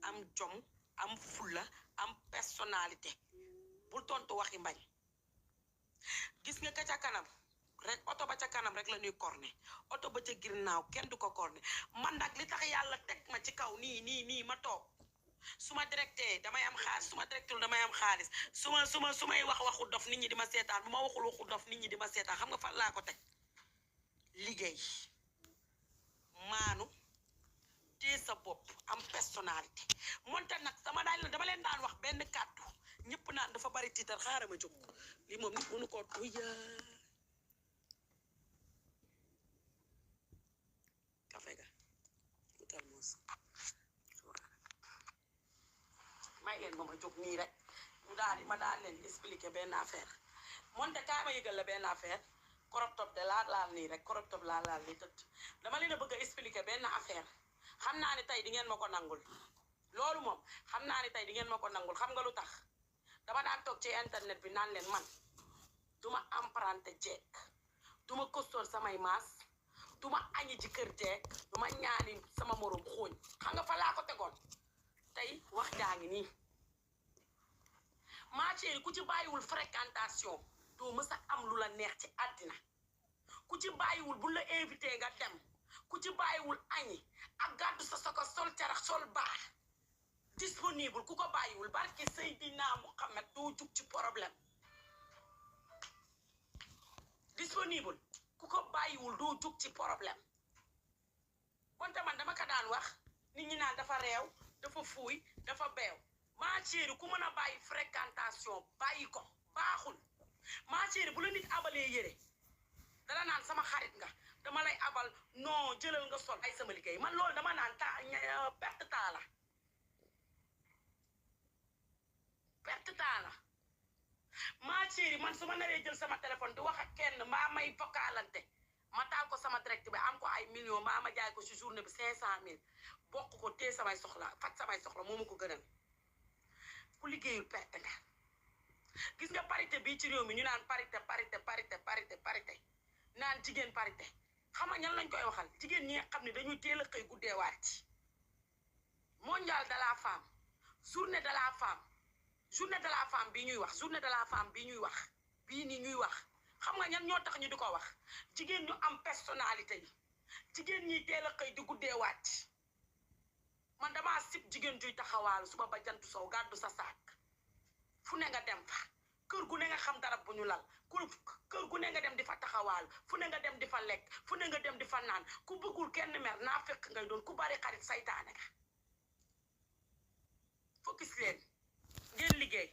am jom am fulla am personnalité bul tontu waxi mbañ gis nga ka ca kanam rek oto ba ca kanam rek la ñuy corné oto ba ca ginnaaw kenn du ko corné man nag li tax yàlla teg ma ci kaw nii ma toog su ma directé damay am xaalis su ma directul damay am xaalis su may wax waxu dof nit ñi di ma seetaan bu ma waxul waxu dof nit ñi di ma seetaan xam nga fan laa ko teg liggéey maanu tee sa bopp am personnalité moonte nag dama leen daan wax benn kàddu ñëpp naan dafa bari tiitar xaaral ma jóg lii moom nit mënu ko tuya kafe ga utal moos may leen ma jóg nii rek ma daal leen expliquer benn affaire moonte kaa ma yëgal la benn affaire crop top de laal nii rek crop top laal nii tëdd dama leen a bëgg a expliquer benn affaire xam naa ni tey di ngeen ma ko nangul loolu moom xam naa ni tey di ngeen ma ko nangul xam nga lu tax dama daan toog ci internet bi naan leen man duma emprunté jeeg duma kostool samay maas duma añi ci kër jeeg duma ñaani sama morom xooñ xam nga fa laa ko tegoon tey wax jaa ngi nii ma chérie ku ci bàyyiwul fréquentation doo mës a am lu la neex ci àddina ku ci bàyyiwul bu la invité nga dem ku ci bàyyiwul añi ak gàddu sa soko sol carax sol baax disponible ku ko bàyyiwul barke Seydina Muhammad doo jug ci problème disponible ku ko bàyyiwul doo jug ci problème konte man dama ko daan wax nit ñi naan dafa réew dafa fuuy dafa beew ma chérie ku mën a bàyyi fréquentation bàyyi ko baaxul ma chérie bu la nit abalee yére dala naan sama xarit nga dama lay abal non jëlal nga sol ay sama liggéey man loolu dama naan perte temps la ma chérie man su ma naree jël sama téléphone di wax ak kenn maa may vocalante ma taal ko sama direct bi am ko ay millions maa ma jaay ko ci journée bi 500,000 bokk ko tee samay soxla faj samay soxla moo ma ko gënal ku liggéeyul perte nga gis nga parité bii ci réew mi ñu naan parité naan jigéen parité xam nga ñan lañ koy waxal jigéen ñi nga xam ne dañuy teel a xëy guddee waat mondial de la femme journée de la femme bii ñuy wax journée de la femme bii ñuy wax bii ni ñuy wax xam nga ñan ñoo tax ñu di ko wax jigéen ñu am personnalité yi jigéen ñi teel a xëy di guddee waat man damaa sib jigéen juy taxawaalu suba ba jant sow gàddu sa saak fu ne nga dem fa kër gu ne nga xam dara bu ñu lal kër gu ne nga dem di fa taxawaalu fu ne nga dem di fa lekk fu ne nga dem di fa naan ku bëggul kenn mer naa fekk ngay doon ku bari xarit saytaane nga focus leen ngeen liggéey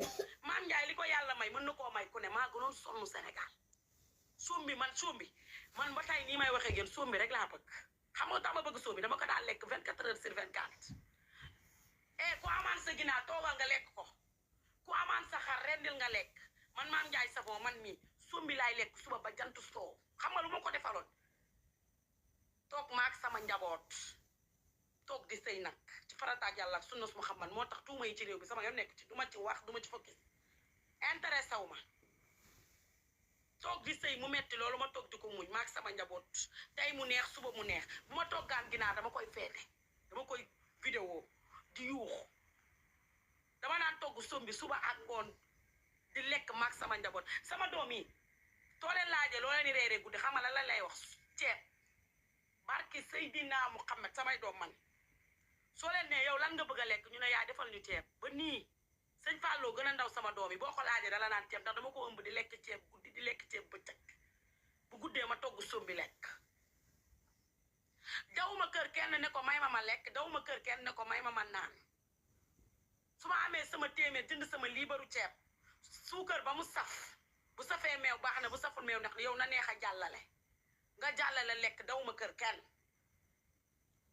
maam Njaay li ko yàlla may mën na koo may ku ne maa gënoon sonn Sénégal sombi man ba tey nii may waxee ngeen sombi rek laa bëgg xam nga tax ma bëgg sombi dama ko daan lekk 24 heures sur 24 ku amaan sa ginaar toogal nga lekk ko ku amaan sa xar rendil nga lekk man maam Njaay Savon man mii sombi laay lekk suba ba jant soo xam nga lu ma ko defaloon toog maak sama njaboot toog di sëy nag ci farataak yàlla sunna su Muhammad moo tax tuuma yi ci réew bi sama yoon nekk ci duma ci wax duma ci focus intéressé wu ma toog di sëy mu metti loolu ma toog di ko muñ maak sama njaboot tey mu neex suba mu neex bu ma toggaan ginaar dama koy feete dama koy vidéo di yuuxu dama naan togg sombi suba ak ngoon di lekk maak sama njaboot sama doom yi too leen laajee loo leen di reeree guddi xam nga lan lay wax ceeb barki Seydina Muhammad samay doom man soo leen ne yow lan nga bëgg a lekk ñu ne yaa defal ñu ceeb ba nii sëñ Fallou gën a ndaw sama doom yi boo ko laajee dala naan ceeb ndax dama ko ëmb di lekk ceeb guddi di lekk ceeb bëccëg bu guddee ma togg sombi lekk dawuma kër kenn ne ko may ma lekk dawuma kër kenn ne ko may ma naan su ma amee sama téeméer jënd sama liibaru ceeb suukar ba mu saf bu safee meew baax na bu saful meew ndax yow na neex a jàllale nga jàllale lekk dawuma kër kenn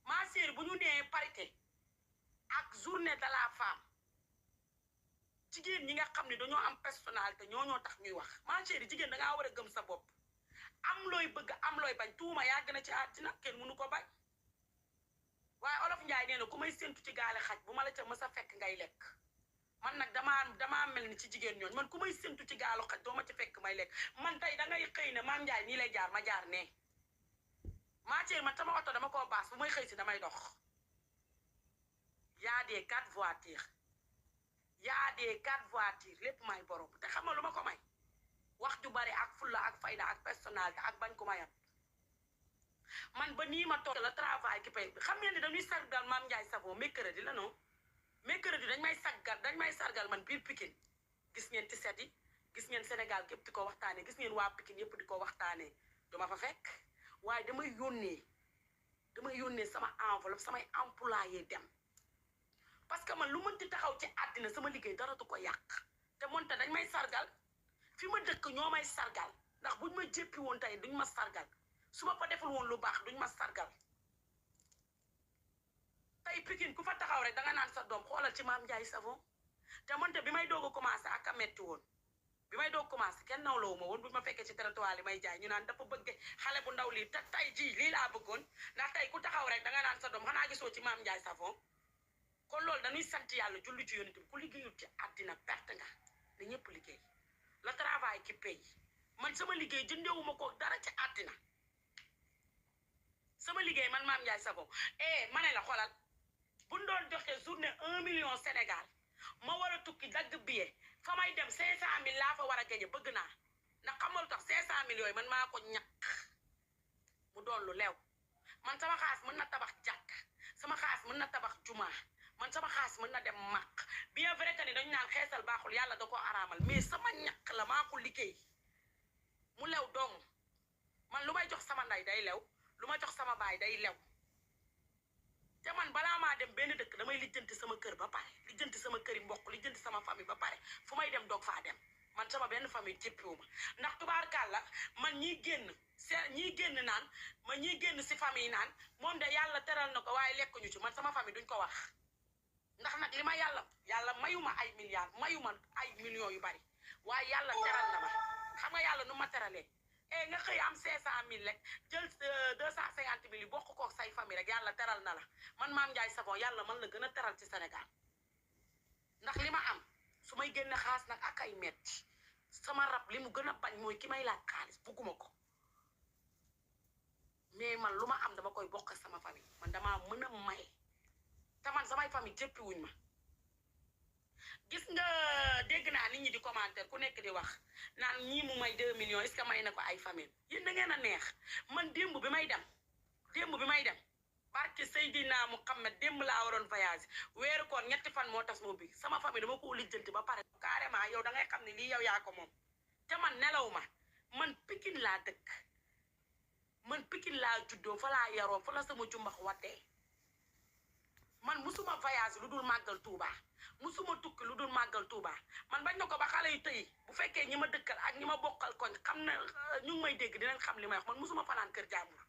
ma chérie bu ñu nee parité ak journée de la femme jigéen ñi nga xam ne dañoo am personnalité ñoo tax ñuy wax ma chérie jigéen da ngaa war a gëm sa bopp am looy bëgg am looy bañ tuuma yàgg na ci àddina kenn mënu ko bañ waaye olof Njaay nee na ku may séntu ci gaale xaj bu ma la ca mës a fekk ngay lekk man nag damaa mel ni ci jigéen ñooñ man ku may séntu ci gaalu xaj doo ma ci fekk may lekk man tey da ngay xëy ne maam Njaay nii lay jaar ma jaar nee maa chérie man sama oto dama koo baas bu may xëy si damay dox y a des 4 voitures y a des 4 voitures lépp may borom te xam nga lu ma ko may wax ju bari ak fulla ak fayda ak personnalité ak bañ ko mayam man ba nii ma toog la travail ki pay xam ngeen ni dañuy sargal Mame Ndiaye Savon mercredi la non mercredi dañ may sargal man biir Pikine gis ngeen ci set yi gis ngeen Sénégal képp di ko waxtaanee gis ngeen waa Pikine yëpp di ko waxtaanee duma fa fekk waaye damay yónnee sama enveloppe samay employé dem parce que man lu mënti taxaw ci àddina sama liggéey dara du ko yàq te moonte dañ may sargal fi ma dëkk ñoo may sargal ndax buñ ma jéppi woon tey duñ ma sargal su ma fa deful woon lu baax duñ ma sargal tey Pikine ku fa taxaw rek danga naan sa doom xoolal ci Mame Ndiaye Savon te moonte bi may doog a commencé ak a metti woon bi may doog commencé kenn nawloowu ma woon bu ma fekkee ci territoire li may jaay ñu naan dafa bëgg xale bu ndaw lii te tey jii lii laa bëggoon ndax tey ku taxaw rek danga naan sa doom xanaa gisoo ci Mame Ndiaye Savon kon loolu dañuy sant yàlla julli ci yonent bi ku liggéeyul ci àddina perte nga ne ñëpp liggéey le travail qui paye man sama liggéey jëndewuma ko dara ci àddina sama liggéey man Mame Ndiaye Savon ma ne la xoolal bu ñu doon joxe journée 1 million Sénégal ma war a tukki dagg billet fa may dem 500 000 laa fa war a gañe bëgg naa ndax xam nga lu tax 500 000 yooyu man maa ko ñàkk mu doon lu lew man sama xaas mën na tabax jàkk sama xaas mën na tabax jumaa man sama xaas mën na dem màq bien vrai que ni dañu naan xeesal baaxul yàlla da ko araamal mais sama ñàkk la maa ko liggéey mu lew dong man lu may jox sama nday day lew lu ma jox sama baay day lew te man balaa maa dem benn dëkk damay lijjanti sama kër ba pare lijjanti sama këri mbokk lijjanti sama famille ba pare fu may dem doog faa dem man sama benn famille jéppiwu ma ndax tubaarkàlla man ñiy génn naan ma ñiy génn si famille naan moom de yàlla teral na ko waaye lekkuñu ci man sama famille duñ ko wax ndax nag li ma yàlla mayuma ay milliards mayuma ay millions yu bari waaye yàlla teral na ma xam nga yàlla nu ma teralee nga xëy am 500 000 rek jël 250 000 yi bokk kook say famille rek yàlla teral na la man Mame Ndiaye Savon yàlla man la gën a teral ci Sénégal ndax li ma am su may génne xaas nag ak ay metti sama rab li mu gën a bañ mooy ki may laaj xaalis bugguma ko mais man lu ma am dama koy bokk sama famille man damaa mën a may te man samay famille jéppi wuñ ma gis nga dégg naa nit ñi di commentaire ku nekk di wax naan ñii mu may 2 millions est-ce que may na ko ay famille yéen da ngeen a neex man démb bi may dem barke Seydina Mouhamed démb laa waroon voyage weeru koon 3 fan moo tas moo bi sama famille dama ko lijjanti ba pare carrément yow da ngay xam ne lii yow yaa ko moom te man nelaw ma man Pikine laa dëkk man Pikine laa juddoo fa laa yaroo fa la sama jumbax watee man musuma voyage lu dul màggal Touba musuma tukki lu dul màggal Touba man bañ na ko ba xale yu tëyi bu fekkee ñi ma dëkkal ak ñi ma bokkal koñ xam na ñu ngi may dégg dinañ xam li may wax man musuma fanaan kër jàmbur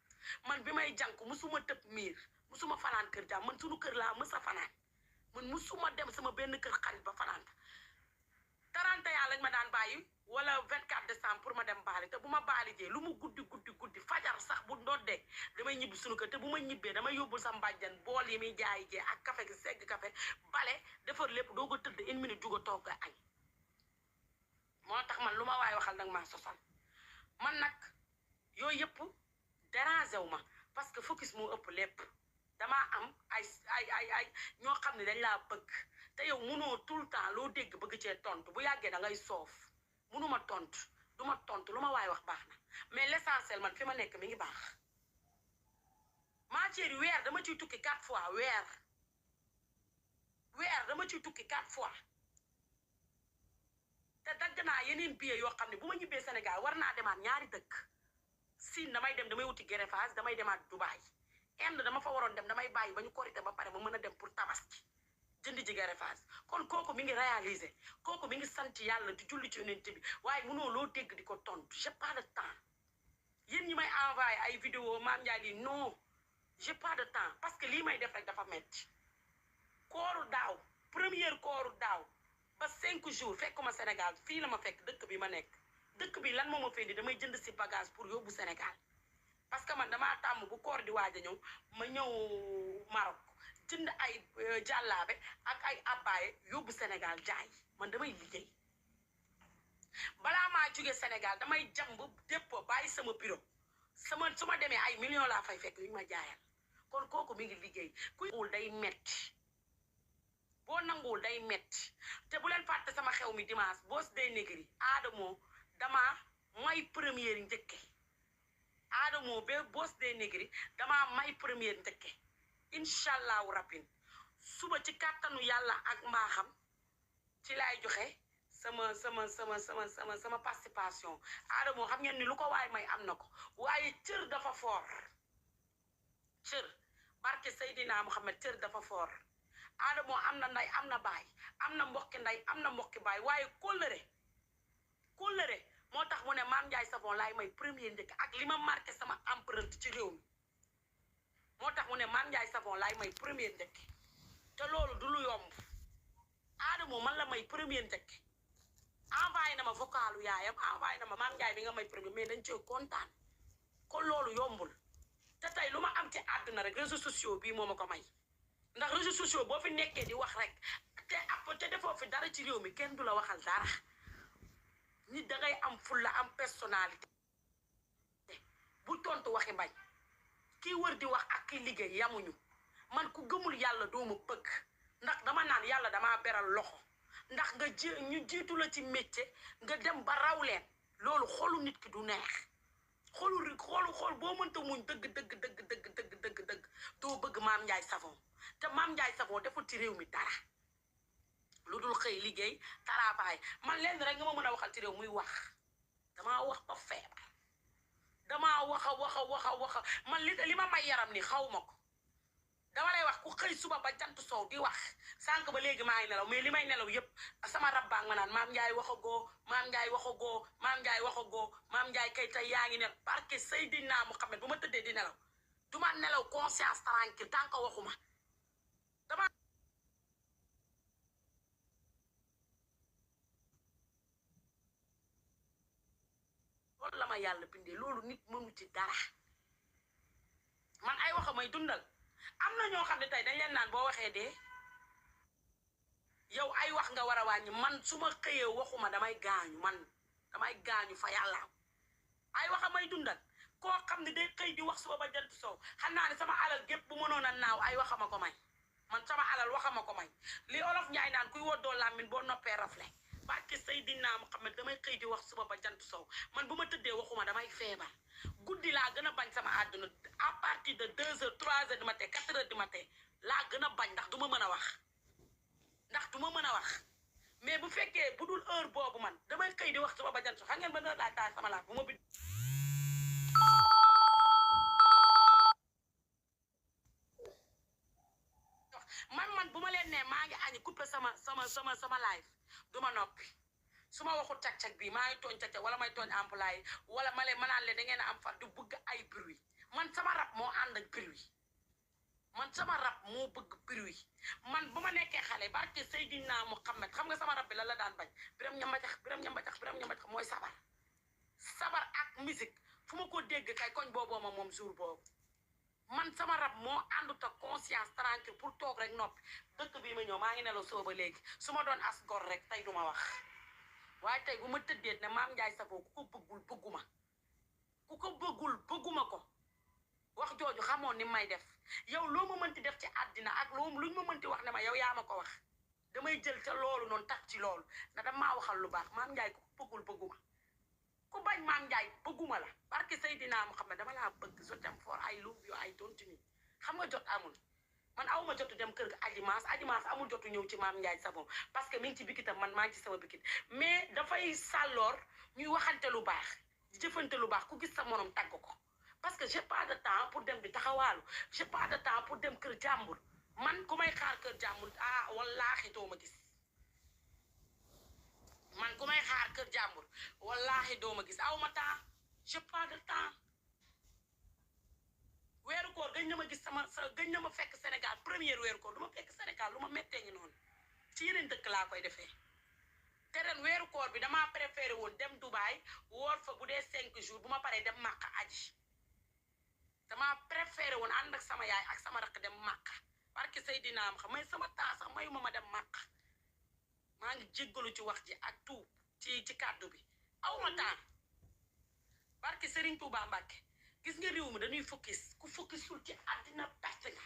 man bi may jànk musuma tëb miir musuma fanaan kër jàmbur man sunu kër laa mës a fanaan man musuma dem sama benn kër xarit ba fanaan 31 lañ ma daan bàyyi wala 24 décembre pour ma dem baali te bu ma baali jee lu mu guddi fajar sax bu ndoddee damay ñibbi sunu kër te bu ma ñibbee damay yóbbul sa mbàjjan bool yi muy jaay jee ak café gi segg café bale defar lépp doo ko tëdd 1 minute juga toog añ moo tax man lu ma waay waxal nag maa sosal man nag yooyu yëpp dérangé wu ma parce que focus moo ëpp lépp damaa am ay ñoo xam ne dañ laa bëgg te yow munoo tout le temps loo dégg bëgg cee tontu bu yàggee da ngay soof munuma tontu duma tontu lu ma waay wax baax na mais l'essentiel man fi ma nekk mi ngi baax matière yi weer dama ciy tukki 4 fois weer dama ciy tukki 4 fois te dagg naa yeneen billet yoo xam ne bu ma ñibbee Sénégal war naa demaat ñaari dëkk Siin damay dem damay wuti greffage damay demaat Dubaï Inde dama fa waroon dem damay bàyyi ba ñu korité ba pare ma mën a dem pour tabaski jënd ji greffage kon kooku mi ngi réaliser kooku mi ngi sant yàlla di julli ci yonent bi waaye mënoo loo dégg di ko tontu j'ai pas de temps yéen ñi may envoyé ay vidéo Mame Ndiaye lii non j'ai pas de temps parce que lii may def rek dafa metti kooru daaw première kooru daaw ba 5 jours fekkuma Sénégal fii la ma fekk dëkk bi ma nekk dëkk bi lan moo ma fendi damay jënd si bagage pour yóbbu Sénégal parce que man damaa tàmm bu koor di waaj a ñëw ma ñëw Maroc jënd ay jàllaabe ak ay abbaye yóbbu Sénégal jaay man damay liggéey balaa maa jóge Sénégal damay jàmb dépôt bàyyi sama bureau su ma demee ay millions laa fay fekk yu ma jaayal kon kooku mi ngi liggéey kuy wul day metti neexul day metti te bu leen fàtte sama xew mi dimanche boss day négri Adamo dama may première njëkke Adamo ba boss day négri dama may première njëkke inshallahu rabbin suba ci kàttanu yàlla ak mbaaxam ci laay joxe sama participation Adamo xam ngeen ni lu ko waay may am na ko waaye cër dafa fort cër barke Seydina Muhammad cër dafa fort Adamo am na nday am na baay am na mbokki nday am na mbokki baay waaye kóllëre moo tax mu ne Mame Ndiaye Savon laay may premier njëkk ak li ma marqué sama empreinte ci réew mi moo tax mu ne Mame Ndiaye Savon laay may premier njëkk te loolu du lu yomb Adamo man la may premier njëkk envoyé na ma vocalu yaayam envoyé na ma Mame Ndiaye bi nga may premier mais dañ cee kontaan kon loolu yombul te tey lu ma am ci àdduna rek réseaux sociaux bii moo ma ko may ndax réseaux sociaux boo fi nekkee di wax rek te defoo fi dara ci réew mi kenn du la waxal dara nit dangay am fulla am personnalité bu tontu waxi bañ kii wër di wax ak kii liggéey yamuñu man ku gëmul yàlla doo ma bëgg ndax dama naan yàlla damaa beral loxo ndax nga ñu jiitu la ci métier nga dem ba raw leen loolu xolu nit ki du neex xool boo mënta muñ dëgg doo bëgg Mame Ndiaye Savon te Mame Ndiaye Savon deful ci réew mi dara lu dul xëy liggéey taraabaay man leen rek nga ma mën a waxal ci réew muy wax damaa wax ba feebar damaa waxa man li ma may yaram ni xaw ma ko dama lay wax ku xëy suba ba jant soow di wax sànq ba léegi maa ngi nelaw mais li may nelaw yépp sama rabbaang ma naan Mame Ndiaye waxagoo Mame Ndiaye waxagoo Mame Ndiaye waxagoo Mame Ndiaye kay tey yaa ngi nelaw parce que Seydina Muhammad bu ma tëddee di nelaw du ma nelaw conscience tranquille tant que waxuma dama loolu la ma yàlla bindee loolu nit mënu ci dara man ay waxa may dundal am na ñoo xam ne tey dañ leen naan boo waxee dee yow ay wax nga war a wàññi man su ma xëyee waxuma damay gaañu fa yàlla ay waxa may dundal koo xam ne day xëy di wax suba ba jant soow xam naa ne sama alal gépp bu mënoon a naaw ay waxama ko may man sama alal waxama ko may li olof Njaay naan kuy woddoo làmmiñ boo noppee rafle barke Seydina Muhammad damay xëy di wax suba ba jant soow man bu ma tëddee waxuma damay feebar guddi laa gën a bañ sama àdduna à partir de 2 heures 3 heures du matin 4 heures du matin laa gën a bañ ndax du ma mën a wax mais bu fekkee bu dul heure boobu man damay xëy di wax suba ba jant soow xam ngeen ba heure laa taal sama laaf bu ma bind man bu ma leen nee maa ngi añi coupé sama live duma noppi su ma waxul cag-cag bi maa ngi tooñ cag-cag wala may tooñ employé wala ma naan leen da ngeen a am far du bëgg ay bruit man sama rab moo ànd ak bruit man sama rab moo bëgg bruit man bu ma nekkee xale barke Seydina Muhammad xam nga sama rab bi lan la daan bañ biram ñambacax mooy sabar ak musique fu ma ko dégg kay koñ booboo ma moom jour boobu man sama rab moo àndut ak conscience tranquille pour toog rek noppi dëkk bii ma ñëw maa ngi nelaw soo ba léegi su ma doon as gor rek tey duma wax waaye tey bu ma tëddee ne Mame Ndiaye Savon ku ko bëgguma ko wax jooju xamoon ni may def yow loo ma mënti def ci àddina ak luñ ma mënti wax ne ma yow yaa ma ko wax damay jël ca loolu noonu tax ci loolu na dama maa waxal lu baax Mame Ndiaye ku ko bëgguma ku bañ Mame Ndiaye bëgguma la barke Seydina Muhammad dama laa bëgg je t'aime fort I love you I don't need xam nga jot amul man awuma jotu dem kër ga Adjimaas amul jotu ñëw ci Mame Ndiaye Savon parce que mi ngi ci bikitam man maa ngi ci sama bikit mais dafay sàlloor ñuy waxante lu baax di jëfante lu baax ku gis sa morom tàgg ko parce que j'ai pas de temps pour dem di taxawaalu j'ai pas de temps pour dem kër jàmbur man ku may xaar kër jàmbur wallaahi doo ma gis man ku may xaar kër jàmbur wallaahi doo ma gis awma temps j'ai pas de temps weeru koor gëj na ma gis gëj na ma fekk Sénégal première weeru koor lu ma fekk Sénégal lu ma méttee ngi noonu ci yeneen dëkk laa koy defee te ren weeru koor bi damaa préféré woon dem Dubaï woor fa bu dee 5 jours bu ma paree dem Màkka aji damaa préféré woon ànd ak sama yaay ak sama rakk dem Màkka parce que Seydina am xam may sama temps sax mayuma ma dem Màkka maa ngi jéggalu ci wax ji ak tuub ci kàddu bi awma temps parce que Serigne Touba Mbacke gis nga réew mi dañuy focus ku focusul ci àddina perte nga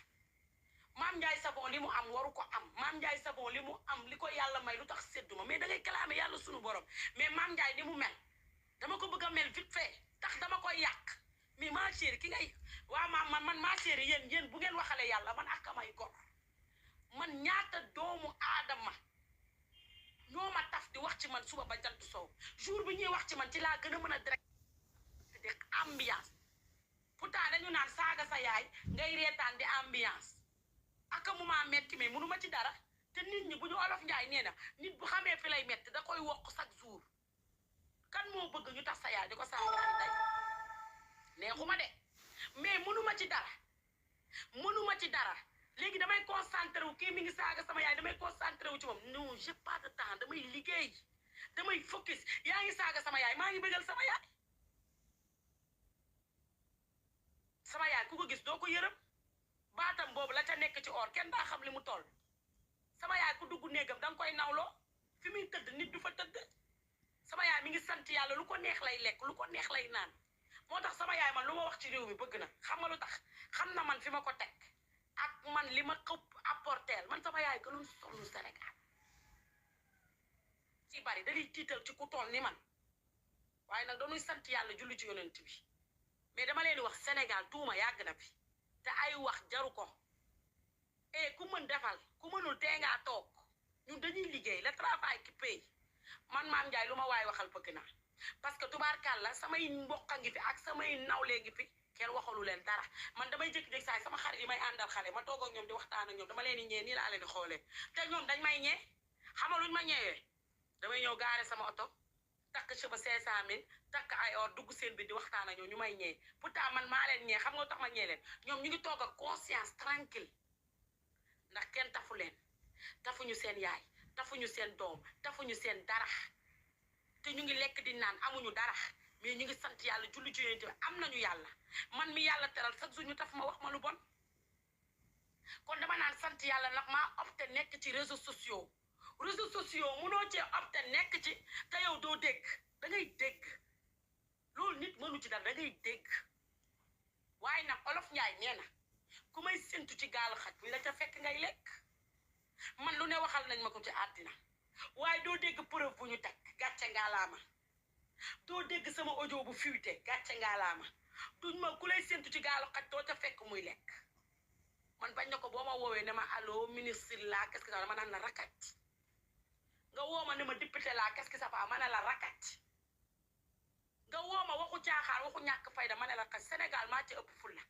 Mame Ndiaye Savon li mu am waru ko am Mame Ndiaye Savon li mu am li ko yàlla may lu tax sédduma mais da ngay kalaame yàlla sunu borom mais Mame Ndiaye ni mu mel dama ko bëgg a mel vite fait tax dama koy yàq mais ma chérie ki ngay waa man ma chérie yéen bu ngeen waxalee yàlla man ak may gor man ñaata doomu aadama ñoo ma taf di wax ci man suba ba jant soow jour bi ñuy wax ci man ci laa gën a mën a direct di ambiance pourtant dañu naan saaga sa yaay ngay reetaan di ambiance ak mu maa metti mais mënu ma ci dara te nit ñi bu ñu olof njaay nee na nit bu xamee fi lay metti da koy wokk chaque jour kan moo bëgg ñu tax sa yaay di ko saagaay tey neexuma de mais mënuma ci dara mënuma ci dara léegi damay concentré wu kii mi ngi saaga sama yaay damay concentré wu ci moom non j'ai pas de temps damay liggéey damay focus yaa ngi saaga sama yaay maa ngi bëggal sama yaay ku ko gis doo ko yërëm baatam boobu la ca nekk ci or kenn daa xam li mu toll sama yaay ku dugg néegam danga koy nawloo fi muy tëdd nit du fa tëdd sama yaay mi ngi sant yàlla lu ko neex lay lekk lu ko neex lay naan moo tax sama yaay man lu ma wax ci réew mi bëgg na xam nga lu tax xam na man fi ma ko teg ak man li ma xëpp apporteel man sama yaay gënoon sonn Sénégal ci bari dañuy tiital ci ku toll ni man waaye nag dañuy sant yàlla julli ci yonent bi mais dama leen di wax Sénégal tuuma yàgg na fi te ay wax jaru ko ku mën defal ku mënul tee ngaa toog ñun dañuy liggéey le travail qui paye man Mame Ndiaye lu ma waay waxal bëgg naa parce que tubaarkàlla samay mbokk a ngi fi ak samay nawlee ngi fi kenn waxalu leen dara man damay jékki-jékki saay sama xarit yi may àndal xale ma toog ak ñoom di waxtaan ak ñoom dama leen di ñee nii laa leen di xoolee te ñoom dañ may ñee xama luñ ma ñeewee damay ñëw gaare sama oto takk cheva 500 000 takk ay or dugg seen bi di waxtaan ak ñoom ñu may ñee pourtant man maa leen ñee xam nga tax ma ñee leen ñoom ñu ngi toog ak conscience tranquille ndax kenn tafu leen tafuñu seen yaay tafuñu seen doom tafuñu seen dara te ñu ngi lekk di naan amuñu dara mais ñu ngi sant yàlla julli ci yonent bi am nañu yàlla man mi yàlla teral chaque jour ñu taf ma wax ma lu bon kon dama naan sant yàlla nag maa opté nekk ci réseaux sociaux munoo cee opté nekk ci te yow doo dégg da ngay dégg loolu nit mënu ci dara da ngay dégg waaye nag olof njaay nee na ku may séntu ci gaalu xaj bi la ca fekk ngay lekk man lu ne waxal nañ ma ko ci àddina waaye doo dégg preuve bu ñu teg gàcce ngaalaama doo dégg sama audio bu fuité gàcce ngaalaama duñ ma ku lay séntu ci gaalu xaj doo ca fekk muy lekk man bañ na ko boo ma woowee ne ma allo ministre la qu'est-ce que ça ma naan la rakat nga woo ma ne ma député la qu'est-ce que ça va ma ne la rakat nga woo ma waxu caaxaan waxu ñàkk fayda ma ne la rakat Sénégal maa ci ëpp fulla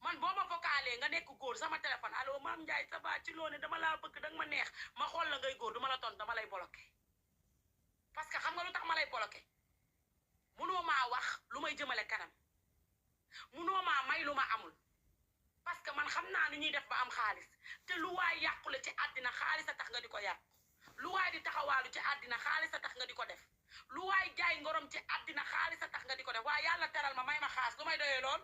man boo ma vocalé nga nekk góor sama téléphone allo Mame Ndiaye ça va ci loone dama laa bëgg danga ma neex ma xool la ngay góor duma la ton dama lay bloqué parce que xam nga lu tax ma lay bloqué munoo maa wax lu may jëmale kanam munoo maa may lu ma amul parce que man xam naa nu ñuy def ba am xaalis te lu waay yàqule ci àddina xaalis a tax nga di ko yàq lu waay di taxawaalu ci àddina xaalis a tax nga di ko def lu waay jaay ngorom ci àddina xaalis a tax nga di ko def waaye yàlla teral ma may ma xaas lu may doyee lool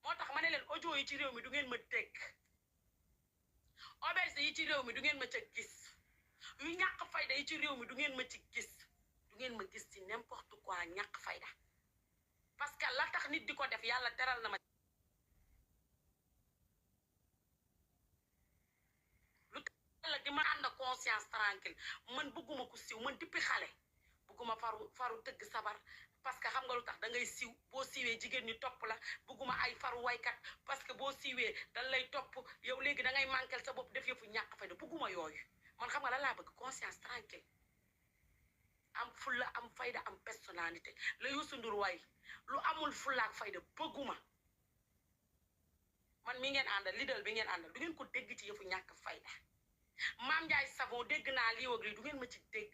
moo tax ma ne leen audio yi ci réew mi du ngeen ma dégg auberge yi ci réew mi du ngeen ma ca gis yu ñàkk fayda yi ci réew mi du ngeen ma ci gis du ngeen ma gis ci n'importe quoi ñàkk fayda parce que la tax nit di ko def yàlla teral na ma lu tax yàlla di ma ànd conscience tranquille man bëgguma ku siiw man dippi xale bëgguma faru tëgg sabar parce que xam nga lu tax da ngay siiw boo siiwee jigéen ñi topp la bëgguma ay faru waykat parce que boo siiwee dañ lay topp yow léegi da ngay manquel sa bopp def yëfu ñàkk fayda bëgguma yooyu man xam nga lan laa bëgg conscience tranquille am fulla am fayda am personnalité la Youssou Ndour way lu amul fulla ak fayda bëgguma man mi ngeen àndal leader bi ngeen àndal du ngeen ko dégg ci yëfu ñàkk fayda Mame Ndiaye Savon dégg naa lii wag lii du ngeen ma ci dégg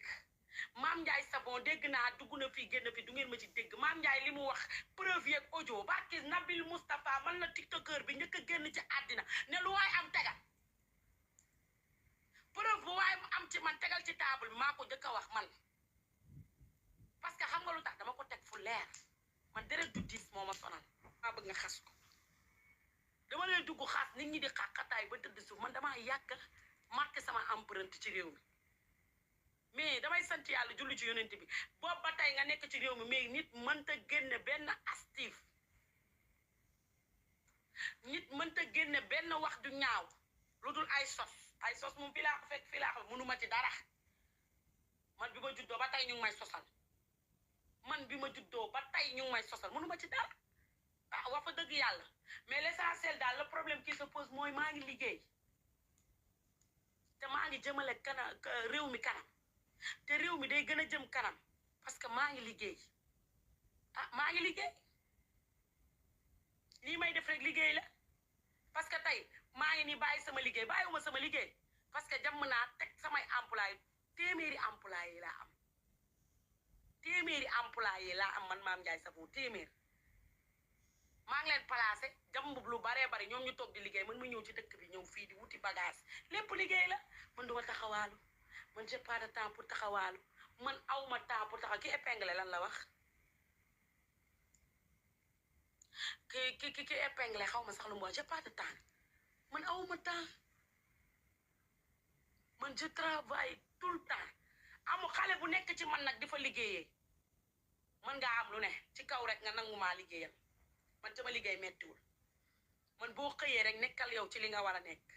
Mame Ndiaye Savon dégg naa dugg na fii génn fii du ngeen ma ci dégg Mame Ndiaye li mu wax preuve yeeg audio barki Nabil Moustapha man la tiktokeur bi njëkk a génn ci àddina ne lu waay am tegal preuve bu waay am ci man tegal ci table bi maa ko njëkk a wax man parce que xam nga lu tax dama ko teg fu leer man deret du diis moo ma sonal maa bëgg nga xas ko dama leen dugg xaas nit ñi di xàqataay ba tëdd suuf man damaa yàgg marqué sama empreinte ci réew mi mais damay sant yàlla julli ci yonent bi boobu ba tey nga nekk ci réew mi mais nit mënta génne benn astif nit mënta génne benn wax du ñaaw lu dul ay sos ay sos moom fii laa ko fekk fii laa ko mënuma ci dara man bi ma juddoo ba tey ñu ngi may sosal man bi ma juddoo ba tey ñu ngi may sosal mënuma ci dara ah wax fa dëgg yàlla mais l'essentiel daal le problème qui se pose mooy maa ngi liggéey te maa ngi jëmale kanam réew mi kanam te réew mi day gën a jëm kanam parce que maa ngi liggéey ah maa ngi liggéey lii may def rek liggéey la parce que tey maa ngi ni bàyyi sama liggéey bàyyiwuma sama liggéey parce que jàmm naa teg samay employé téeméeri employé laa am téeméeri employé laa am man Mame Ndiaye Savon téeméer maa ngi leen placé jàmm lu baree bari ñoom ñu toog di liggéey man ma ñëw ci dëkk bi ñëw fii di wuti bagage lépp liggéey la man duma taxawaalu man j'ai pas de temps pour taxawaalu man awma temps pour taxaw ki épinglé lan la wax ki épinglé xaw ma sax lu mu wax j'ai pas de temps man awma temps man je travaille tout le temps amu xale bu nekk ci man nag di fa liggéeyee man ngaa am lu ne ci kaw rek nga nangu maa liggéeyal man sama liggéey mettiwul man boo xëyee rek nekkal yow ci li nga war a nekk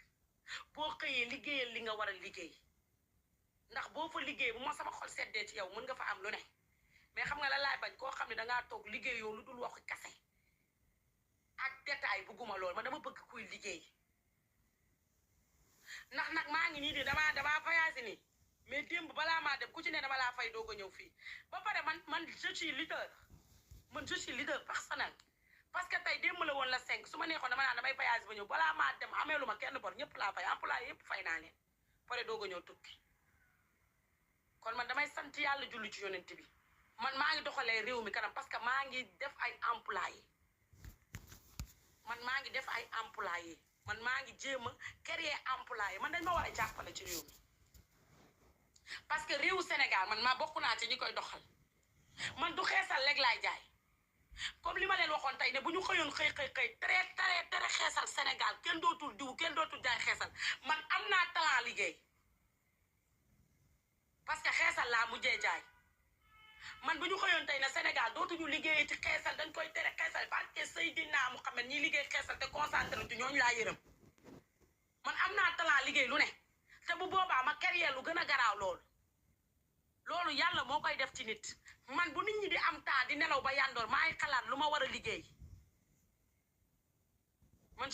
boo xëyee liggéeyal li nga war a liggéey ndax boo fa liggéey bu ma sama xol seddee ci yow mën nga fa am lu ne mais xam nga la laay bañ koo xam ne dangaa toog liggéeyoo lu dul waxi kase ak détail bugguma lool man dama bëgg kuy liggéey ndax nag maa ngi nii di damaa voyagé nii mais démb balaa maa dem ku ci ne dama laa fay doog a ñëw fii ba pare man je suis leader personnel parce que tey démb la woon la 5 su ma neexoon dama naan damay voyagé ba ñëw balaa maa dem ameelu ma kenn bor ñëpp laa fay employé yëpp fay naa leen pare doog a ñëw tukki kon man damay sant yàlla julli ci yonent bi man maa ngi doxalee réew mi kanam parce que maa ngi def ay employé man maa ngi def ay employé man maa ngi jéem a créer employé man dañ ma war a jàppale ci réew mi parce que réewu Sénégal man maa bokk naa ci ñi koy doxal man du xeesal léegi laay jaay comme li ma leen waxoon tey ne bu ñu xëyoon xëy tere xeesal Sénégal kenn dootul diw kenn dootul jaay xeesal man am naa talent liggéey parce que xeesal laa mujjee jaay man bu ñu xëyoon tey ne Sénégal dootuñu liggéeyee ci xeesal dañ koy tere xeesal parce que Seydina Muhammad ñi liggéey xeesal te concentré ci ñooñu laa yërëm man am naa talent liggéey lu ne te bu boobaa ma carrière lu gën a garaaw loolu yàlla moo koy def ci nit man bu nit ñi di am temps di nelaw ba yandoor maay xalaat lu ma war a liggéey man